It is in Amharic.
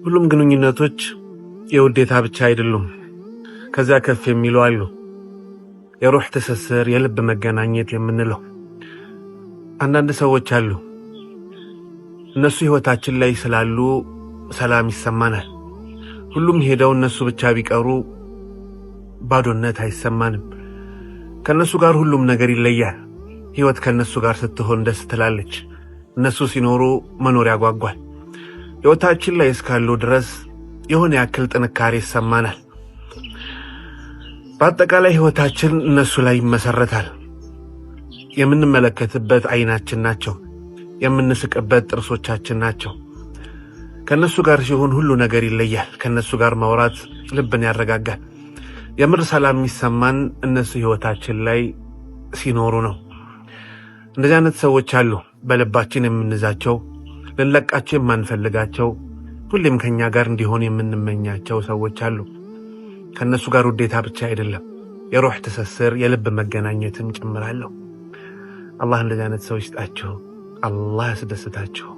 ሁሉም ግንኙነቶች የውዴታ ብቻ አይደሉም። ከዚያ ከፍ የሚሉ አሉ። የሩህ ትስስር፣ የልብ መገናኘት የምንለው አንዳንድ ሰዎች አሉ። እነሱ ሕይወታችን ላይ ስላሉ ሰላም ይሰማናል። ሁሉም ሄደው እነሱ ብቻ ቢቀሩ ባዶነት አይሰማንም። ከእነሱ ጋር ሁሉም ነገር ይለያል። ሕይወት ከእነሱ ጋር ስትሆን ደስ ትላለች። እነሱ ሲኖሩ መኖር ያጓጓል። ሕይወታችን ላይ እስካሉ ድረስ የሆነ ያክል ጥንካሬ ይሰማናል። በአጠቃላይ ሕይወታችን እነሱ ላይ ይመሰረታል። የምንመለከትበት አይናችን ናቸው። የምንስቅበት ጥርሶቻችን ናቸው። ከእነሱ ጋር ሲሆን ሁሉ ነገር ይለያል። ከእነሱ ጋር ማውራት ልብን ያረጋጋል። የምር ሰላም የሚሰማን እነሱ ሕይወታችን ላይ ሲኖሩ ነው። እንደዚህ አይነት ሰዎች አሉ፣ በልባችን የምንይዛቸው፣ ልንለቃቸው የማንፈልጋቸው፣ ሁሌም ከኛ ጋር እንዲሆን የምንመኛቸው ሰዎች አሉ። ከእነሱ ጋር ውዴታ ብቻ አይደለም፣ የሩህ ትስስር፣ የልብ መገናኘትም ጭምር አለው። አላህ እንደዚህ አይነት ሰው ይስጣችሁ። አላህ ያስደስታችሁ።